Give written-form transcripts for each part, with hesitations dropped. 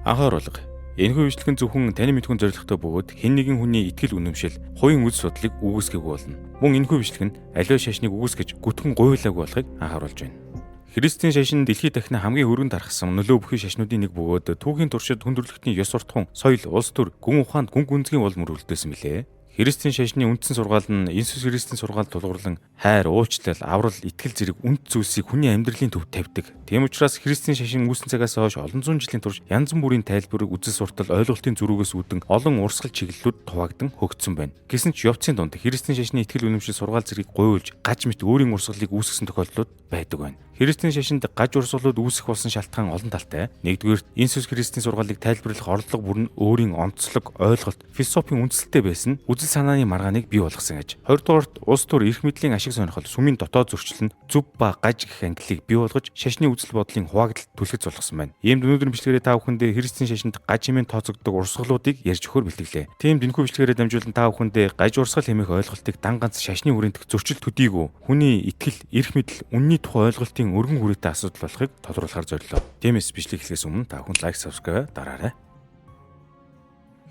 Анхааруулга. Энэхүү бичлэг нь зөвхөн таны мэдхүйн зорилготой бөгөөд хэн нэгэн хүний итгэл үнэмшил, хувийн үзэл бодлыг үгүйсгээгүй болно. Мөн энэхүү бичлэг нь аливаа шашныг үгүйсгэж гүтгэн гуйлаагүй болохыг анхааруулж байна. Христийн шашин дэлхийд дахин хамгийн өргөн тархсан нөлөө бүхий шашнуудын нэг бөгөөд түүхийн туршид хүн төрөлхтний ёс суртахуун, соёл, улс төр, гүн ухаанд гүн гүнзгий бол мөр үлдээсэн билээ. Христийн шашны үндсэн сургаал нь Иесус Христийн сургаалд тулгуурлан хайр, уучлал, аврал, итгэл зэрэг үнэт зүйлсийг хүний амьдралын төвд тавьдаг. Тийм учраас Христийн шашин үүссэн цагаас хойш олон зуун жилийн турш янз бүрийн тайлбарыг үзэл суртал, ойлголтын зөрүүгээс үүдэн олон урсгал чиглэлүүд хуваагдан хөгжсөн байна. Гэсэн ч явцын дунд Христийн шашны итгэл үнэмшил сургаал зэргийг гуйвуулж, гаж мэт өөрийн урсгалыг үүсгэсэн тохиолдлууд байдаг байна. Христийн шашинд гаж урсгалууд үүсэх болсон шалтгаан олон талтай. Нэгдүгээрт, Иесус Христийн сургаалыг тайлбарлах оролдлого бүр нь өөрийн онцлог, ойлголт, философийн үндсэлтэй байсан нь үзэл санааны маргааныг бий болгосон аж. Хоёрдугаарт, улс төр эрх мэдлийн ашиг сонирхол, сүмийн дотоод зөрчил нь зөв ба гаж гэх ангиллыг бий болгож шашны үзэл бодлын хуваагдалд түлхэц болгосон байна. Иймд өнөөдрийн бичлэгээрээ та бүхэндээ Христийн шашинд гаж хэмээн тооцогддог урсгалуудыг ярьж өгөхөөр бэлтгэлээ. Тиймд энэхүү бичлэгээрээ дамжуулан та бүхэндээ гаж урсгал хэмээх ойлголтыг дан ганц шашны хүрээнд зөрчил төдийгүй хүний итгэл, эрх мэдэл, үнний тухай ойлголтын өргөн хүрээтэй асуудал болохыг тодруулахар зорилоо. Тиймээс бичлэг эхлэхээс өмнө та бүхэн like, subscribe дараарай.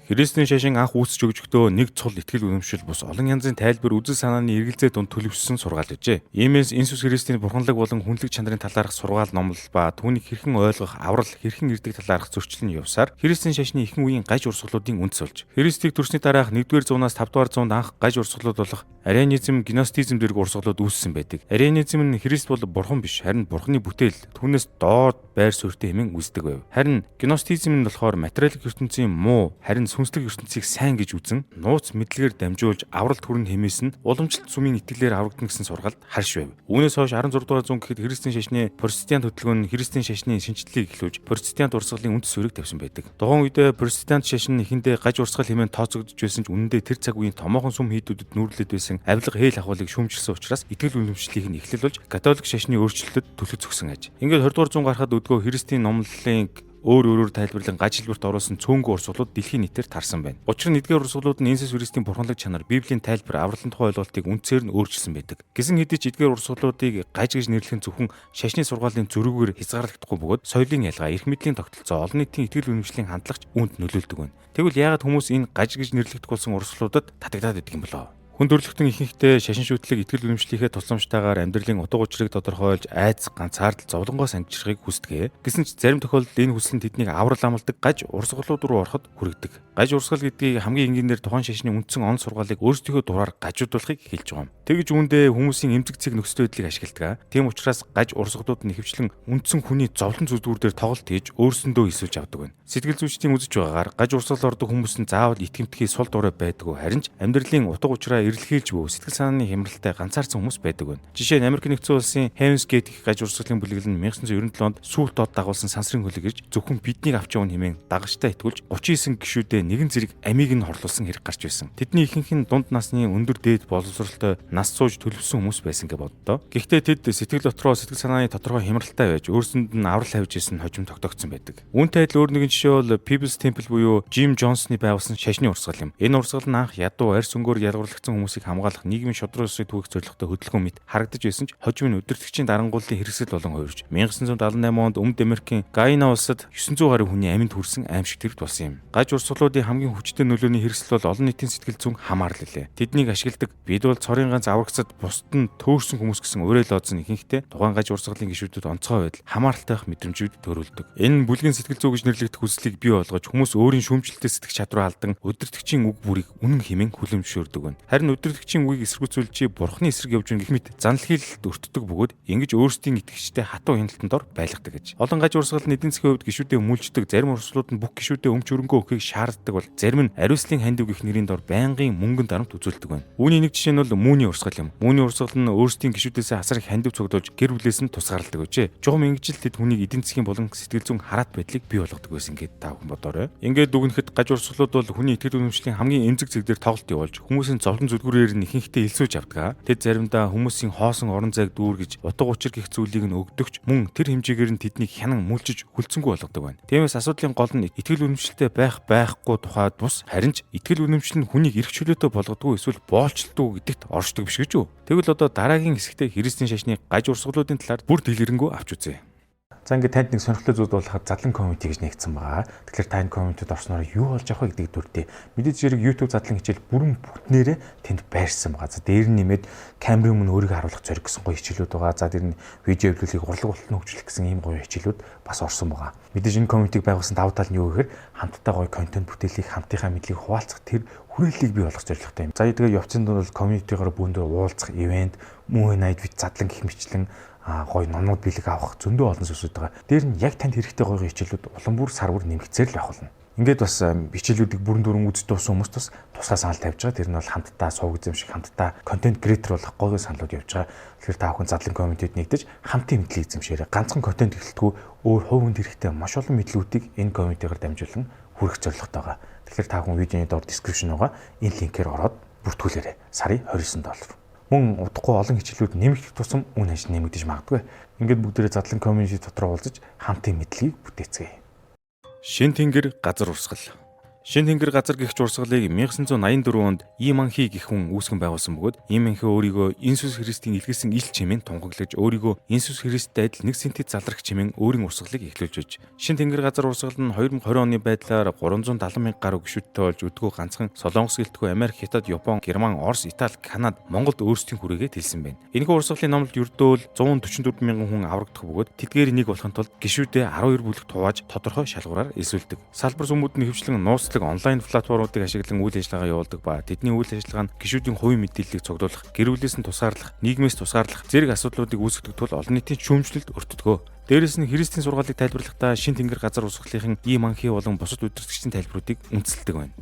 Христийн шашин анх үүсэж өгжөхдөө нэг цул итгэл үнэмшил бус олон янзын тайлбар, үзэл санааны эргэлзээ дунд төлөвшсөн сургаал гэжээ. Иймээс Иесус Христийн бурханлаг болон хүнлэг чанарын талаарх сургаал номлол ба түүнийг хэрхэн ойлгох, аврал хэрхэн ирдэг талаарх зөрчил нь явсаар Христийн шашны ихэнх үеийн гаж урсгалуудын үндэс болж Христийг төрсний дараах 1-р зуунаас 5-р зуунд анх гаж урсгалууд болох арианизм, гностизм зэрэг урсгалууд үүссэн байдаг. Арианизм нь Христ бол бурхан биш, харин бурханы бүтээл, түүнээс доод байр суурьтай хэмээн үздэг байв. Харин гностизм нь болохоор материалын ертөнцийн муу, харин сүнслэг ертөнцийг сайн гэж үзэн нууц мэдлэгээр дамжуулж авралт хүрнэ хэмээс нь уламжлалт сүмийн итгэлээр аврагдана гэсэн сургаалд харш байв. Үүнээс хойш 16 дугаар зуун гэхэд Христийн шашны протестант хөдөлгөөн нь Христийн шашны шинэчлэлийг эхлүүлж протестант урсгалын үндэс суурийг тавьсан байдаг. Тухайн үедээ протестант шашин эхэндээ гаж урсгал хэмээн тооцогдож байсан ч үнэндээ тэр цаг үеийн томоохон сүм хийдүүдэд нүүрлээд байсан авилга хээл ахуулыг шүүмжилсэн учраас итгэл үнэмшлийг нь эхлэл болж католик шашны өөрчлөлтөд түлхэц өгсөн аж. Ингээд 20 дугаар зуун гарахад өдгөө Христийн номлолын өөр өөрөөр тайлбарлан гаж хэлбэрт оруулсан цөөнгөө урсгалууд дэлхийн нийтээр тарсан байна. Учир нь эдгээр урсгалууд нь Иесус Христийн бурханлаг чанар, Библийн тайлбар, авралын тухай ойлголтыг үндсээр нь өөрчилсөн байдаг. Гэсэн хэдий ч эдгээр урсгалуудыг гаж гэж нэрлэх нь зөвхөн шашны сургаалын зөрүүгээр хязгаарлагдахгүй бөгөөд соёлын ялгаа, эрх мэдлийн тогтолцоо, олон нийтийн итгэл үнэмшлийн хандлагач үүнд нөлөөлдөг байна. Тэгвэл яагаад хүмүүс энэ гаж гэж нэрлэгдэх болсон урсгалуудад татагдаад байдаг юм болоо? Хүн төрөлхтөн ихэнхдээ шашин шүтлэг итгэл үнэмшлийнхээ тусламжтайгаар амьдралын утга учирыг тодорхойлж айдас ганцаардал зовлонгоос ангижрахыг хүсдэг. Гэсэн ч зарим тохиолдолд энэ хүсэл нь тэднийг аврал амладаг гаж урсгалууд руу ороход хүргэдэг. Гаж урсгал гэдгийг хамгийн энгийнээр тухайн шашны үндсэн он сургаалыг өөрсдийнхөө дураар гажуудуулахыг хэлж байгаа юм. Тэгж үүндээ хүмүүсийн эмзэг цэг нөхцөл байдлыг ашигладаг. Тийм учраас гаж урсгалууд нь ихэвчлэн үндсэн хүний зовлон зүдгүүр дээр тоглолт хийж өөрсөндөө элсүүлж авдаг байна. Сэтгэл зүйчдийн үзэж байгаагаар гаж урсгал ордог хүмүүс нь заавал итгэмтгий сул дорой байдгүй, харин ч амьдралын утга учираа эрэлхийлж буй сэтгэл санааны хямралтай ганцаардсан хүмүүс байдаг байна. Жишээ нь Америк нэгдсэн улсын Heaven's Gate гэх гаж урсгалын бүлэглэл нь 1997 онд сүүлд дод дагуулсан сансрын хөлөг ирж зөвхөн биднийг авч явна хэмээн дагагчтай итгүүлж 39 гишүүдээ нэгэн зэрэг амийг нь хорлуулсан хэрэг гарч байсан. Тэдний ихэнх нь дунд насны өндөр дээд боловсролтой нас сууж төлөвсөн хүмүүс байсан гэж боддоо. Гэхдээ тэд сэтгэл дотроо сэтгэл санааны тодорхой хямралтай байж өөрсөнд нь аврал авч ирсэн хожим тогтоогдсон байдаг. Үүнтэй адил өөр нэгэн жишээ бол People's Temple буюу Jim Jones-ны байгуулсан шашны урсгал юм. Энэ урсгал нь анх ядуу арьс өнгөөр ялгуурлагдсан хүмүүсийг хамгаалах нийгмийн шударга ёсыг түгээх зорилготой хөдөлгөөн мэт харагдаж байсан ч хожим нь удирдагчийн дарангууллын хэрэгсэл болон хувирч 1978 онд Өмнөд Америкийн Гайана улсад 900 гаруй хүний амьд хүрсэн аимшигт хэрэг болсон юм. Гаж урсгалуудын хамгийн хүчтэй нөлөөний хэрэгсэл бол олон нийтийн сэтгэл зүйн хамаарлал лээ. Тэднийг ашигладаг бид бол цорын ганц аврагцад бусд нь төөрсөн хүмүүс гэсэн уриал лооз нь ихэнхдээ тухайн гаж урсгалын гишүүдэд онцгой байдал, хамааралтай байх мэдрэмжүүд төрүүлдэг. Энэ бүлгийн сэтгэл зүй гэж нэрлэгдэх хүслийг бий болгож хүмүүс өөрийн шүүмжлэлтэй сэтгэх чадвараа алдан удирдагчийн үг бүрийг үнэн хэмээн хүлээн зөвшөөрдөг байна. Харин удирдагчийн үгийг эсэргүүцүүлж чи бурхны эсрэг явж гэх мэт занл хийлэлд өртдөг бөгөөд ингэж өөрсдийн итгэгчтэй хатуу хяналтанд дор байлгадаг гэж. Олон гаж урсгал нь эдийн засгийн хувьд гишүүдээ мүлждэг, зарим урсгалууд нь бүх гишүүдээ өмч өрөнгөө өгөхийг шаарддаг бол зарим нь ариуслын хандив гэх нэрийн дор байнгын мөнгөн дарамт үзүүлдэг байна. Үүний нэг жишээ нь бол Үүний урсгал юм. Үүний урсгал нь өөрсдийн гишүүдээсээ асар их хандив цуглуулж гэр бүлээс нь тусгаарлдаг гэжээ. Жухам ингэж л тэд хүнийг эдийн засгийн болон сэтгэл зүйн хараат байдлыг бий болгодог байсан гэд та бүхэн бодоорой. Ингээд дүгнэхэд гаж урсгалууд бол хүний итгэл үнэмшлийн хамгийн эмзэг зэг дээр тоглолт явуулж хүмүүсийн зовлон зүдгүүрээр нь ихэнхдээ элсүүлж авдаг. Тэд заримдаа хүмүүсийн хоосон орон зайг дүүргэж утга учир гэх зүйлийг нь өгдөгч мөн тэр хэмжээгээр нь тэднийг хянан мүлжиж хүлцэнгүй болгодог байна. Тиймээс асуудлын гол нь итгэл үнэмшилтэй байх байхгүй тухайд бус харин ч итгэл үнэмшил нь хүнийг эрх чөлөөтэй болгодгүй эсвэл боолчлдог гэдэгт оршдог биш гэж үү? Тэгвэл одоо дараагийн хэсэгтээ Христийн шашны гаж урсгалуудын талаар бүр дэлгэрэнгүй авч үзье. За, ингээд танд нэг сонирхолтой зүйл болоход задлан community гэж нэгдсэн байгаа. Тэгэхээр та энэ community-д орсноор юу болж авах вэ гэдэг дүртэй. Мэдээж хэрэг YouTube задлан хичээл бүрэн бүтнээрээ тэнд байрсан байгаа. За, дээр нь нэмээд камерын өмнө өөрийгөө харуулах зориг гэсэн гоё хичээлүүд байгаа. За, дээр нь видео эвлүүлгийг урлаг болтон хөгжүүлэх гэсэн ийм гоё хичээлүүд бас орсон байгаа. Мэдээж энэ community-г байгуулсан давуу тал нь юу гэхээр хамтдаа гоё контент бүтээлийг, хамтынхаа мэдлэгийг хуваалцах тэр хүрээллийг бий болгох зорилготой юм. За, тэгээ явцын дунд бол community-гоор бөөндөө уулзах, event, movie night with задлан гэх мэтчилэн гоё номнууд бэлэг авах зөндөө олон зүйлсүүд байгаа. Дээр нь яг танд хэрэгтэй гоё хичээлүүд улам бүр сар бүр нэмэгцээр л байх болно. Ингээд бас хичээлүүдийг бүрэн дүүрэн үзэж дууссан хүмүүст бас тусгай санал тавьж байгаа. Тэр нь бол хамтдаа суваг эзэмших, хамтдаа контент creator болох гоё гоё саналууд явж байгаа. Тэгэхээр та бүхэн задлан community-д нэгдэж хамтын мэдлэг эзэмшээрэй. Ганцхан контент эхлэлтгүй өөр хувь хүнд хэрэгтэй маш олон мэдлэгүүдийг энэ community-гаар дамжуулан хүргэх зорилготой байгаа. Тэгэхээр та бүхэн видеоны доор description байгаа энэ линкээр ороод бүртгүүлээрэй. Сарын 29 доллар. Мөн удахгүй олон хичээлүүд нэмэгдэх тусам үн ханш нэмэгдэж магадгүй. Ингээд бүгдээрээ задлан community дотор уулзаж хамтын мэдлэгийг бүтээцгээе. Шин тэнгэр газар урсгал. Шин тэнгэр газар гихч урсгалыг 1984 онд Иманхи гэх хүн үүсгэн байгуулсан бөгөөд Иманхи өөрийгөө Иесус Христийн илгээсэн ил чимээн тунхаглаж, өөрийгөө Иесус Христтэй адил нэг сэнтэд залрах чимээн өөрийн урсгалыг эхлүүлж байж. Шин тэнгэр газар урсгал нь 2020 оны байдлаар 370 мянга гаруй гишүүдтэй болж өдгөө ганцхан Солонгос гэлтгүй Америк, Хятад, Япон, Герман, Орос, Итали, Канада, Монголд өөрсдийн хүрээгээ тэлсэн байна. Энэхүү урсгалын номлолд ердөөл 144 мянган хүн аврагдах бөгөөд тэдгээр нэг болохын тулд гишүүдээ 12 бүлэгт хувааж тодорхой шалгуураар элсүүлдэг. Салбар сүмүүд нь ихэвчлэн нууцлаг онлайн платформуудыг ашиглан үйл ажиллагаа явуулдаг ба тэдний үйл ажиллагаа нь гишүүдийн хувийн мэдээллийг цуглуулах, гэр бүлээс нь тусгаарлах, нийгмээс тусгаарлах зэрэг асуудлуудыг үүсгэдэг тул олон нийтийн шүүмжлэлд өртдөгөө. Дээрээс нь Христийн сургаалыг тайлбарлахдаа шин тэнгэр газар урсгалын ийм анхи болон бусад удирдагчдын тайлбаруудыг үндэслэдэг байна.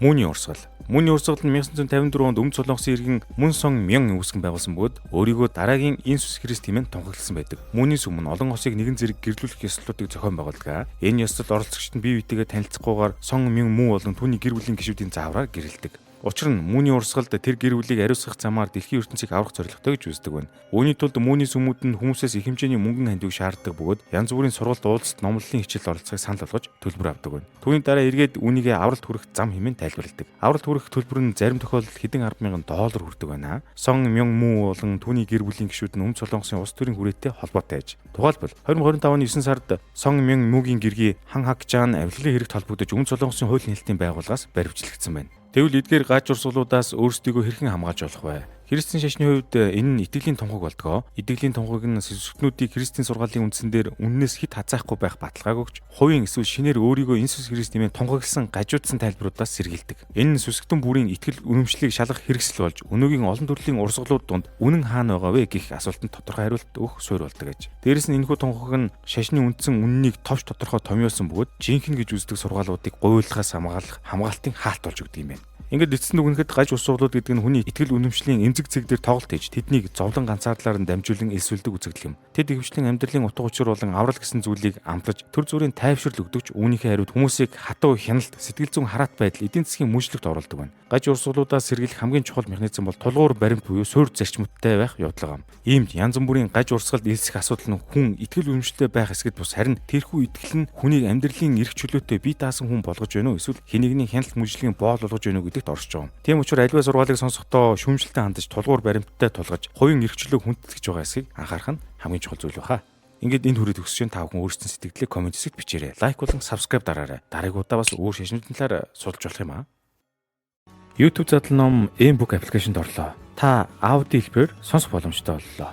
Мууний урсгал. Мууний урсгал нь 1954 онд Өмнөд Солонгосын иргэн Мун Сон Мён үүсгэн байгуулсан бөгөөд өөрийгөө дараагийн Иесус Христ хэмээн тунхагласан байдаг. Мууний сүм нь олон осыг нэгэн зэрэг гэрлүүлэх ёслолуудыг зохион байгуулдаг. Энэ ёслол оролцогчид нь бие биетэйгээ танилцахгүйгээр Сон Мюн Мүү болон түүний гэр бүлийн гишүүдийн заавраар гэрэлдэг. Учир нь Мууний урсгалд тэр гэр бүлийг ариусгах замаар дэлхийн ертөнцийг аврах зорилготой гэж үздэг байна. Үүний тулд Мууний сүмүүд нь хүмүүсээс их хэмжээний мөнгөн хандивыг шаарддаг бөгөөд янз бүрийн сургалт, уулзалт, номлолын хичээлд оролцохыг санал болгож төлбөр авдаг байна. Түүний дараа эргээд үүнийгээ авралт хүрэх зам хэмээн тайлбарладаг. Авралт хүрэх төлбөр нь зарим тохиолдолд хэдэн 10,000 доллар хүрдэг байна. Сон Мюн Мүү болон түүний гэр бүлийн гишүүд нь Өмнөд Солонгосын улс төрийн хүрээтэй холбоотой аж. Тухайлбал, 2025 оны 9 сард Сон Мюн Мүгийн гэргий Хан Хакжан авилгын хэрэгт холбогдож Өмнөд Солонгосын хуулийн хэлтийн байгууллагаас баривчлагдсан байна. Тэгвэл эдгээр гаж урсгалуудаас өөрсдийгөө хэрхэн хамгаалж болох вэ? Христийн шашны хувьд энэ нь итгэлийн тунхаг болдгоо. Итгэлийн тунхаг нь сүсгтнүүдийг Христийн сургаалын үндсэн дээр үннээс хэт хазаахгүй байх баталгааг өгч, хувийн эсвэл шинээр өөрийгөө Иесус Христ хэмээн тунхагласан гажуудсан тайлбаруудаас сэргийлдэг. Энэ нь сүсгтэн бүрийн итгэл үнэмшлийг шалгах хэрэгсэл болж, өнөөгийн олон төрлийн урсгалууд дунд үнэн хаана байгаа вэ гэх асуултанд тодорхой хариулт өгөх суурь болдог гэж. Дээрээс нь энэхүү тунхаг нь шашны үндсэн үннийг товч тодорхой томьёосон бөгөөд жинхэнэ гэж үздэг сургаалуудыг гуйлахаас хамгаалах хамгаалтын хаалт болж өгдөг юм байна. Ингээд эцэст дүгнэхэд гаж урсгалууд гэдэг нь хүний итгэл үнэмшлийн эмзэг цэг дээр тоглолт хийж, тэднийг зовлон ганцаардлаар нь дамжуулан элсүүлдэг үзэгдэл юм. Тэд ихэвчлэн амьдралын утга учир болон аврал гэсэн зүйлийг амлаж, төр зүрийн тайвшрал өгдөгч үүнийхээ хариуд хүмүүсийг хатуу хяналт, сэтгэл зүйн хараат байдал, эдийн засгийн мөчлөгт оруулдаг байна. Гаж урсгалуудаас сэргийлэх хамгийн чухал механизм бол тулгуур баримт буюу суурь зарчмуудтай байх явдлага юм. Иймд янз бүрийн гаж урсгалд элсэх асуудал нь хүн итгэл үнэмшилтэй байх эсэхэд бус, харин тэрхүү итгэл нь хүнийг амьдралын эрх чөлөөтэй бие даасан хүн болгож байна уу эсвэл хэн нэгний хяналт мөжлөгийн боол болгож байна уу гэдэгт оршиж байгаа юм. Тийм учраас аливаа сургаалыг сонсохдоо шүүмжлэлтэй хандаж, тулгуур баримттай тулгаж, хувийн эрх чөлөөг хүндэтгэж байгаа эсэхийг анхаарах нь хамгийн чухал зүйл баха. Ингээд энэ хүрээд төгсөж, та бүхэн өөрсдийн сэтгэгдлийг comment хэсэгт бичээрэй. Like болон subscribe дараарай. Дараагийн удаа бас өөр шашнуудын талаар судалж болох юм аа. YouTube задлан ном M-Book application-д орлоо. Та аудио хэлбэрээр сонсох боломжтой боллоо.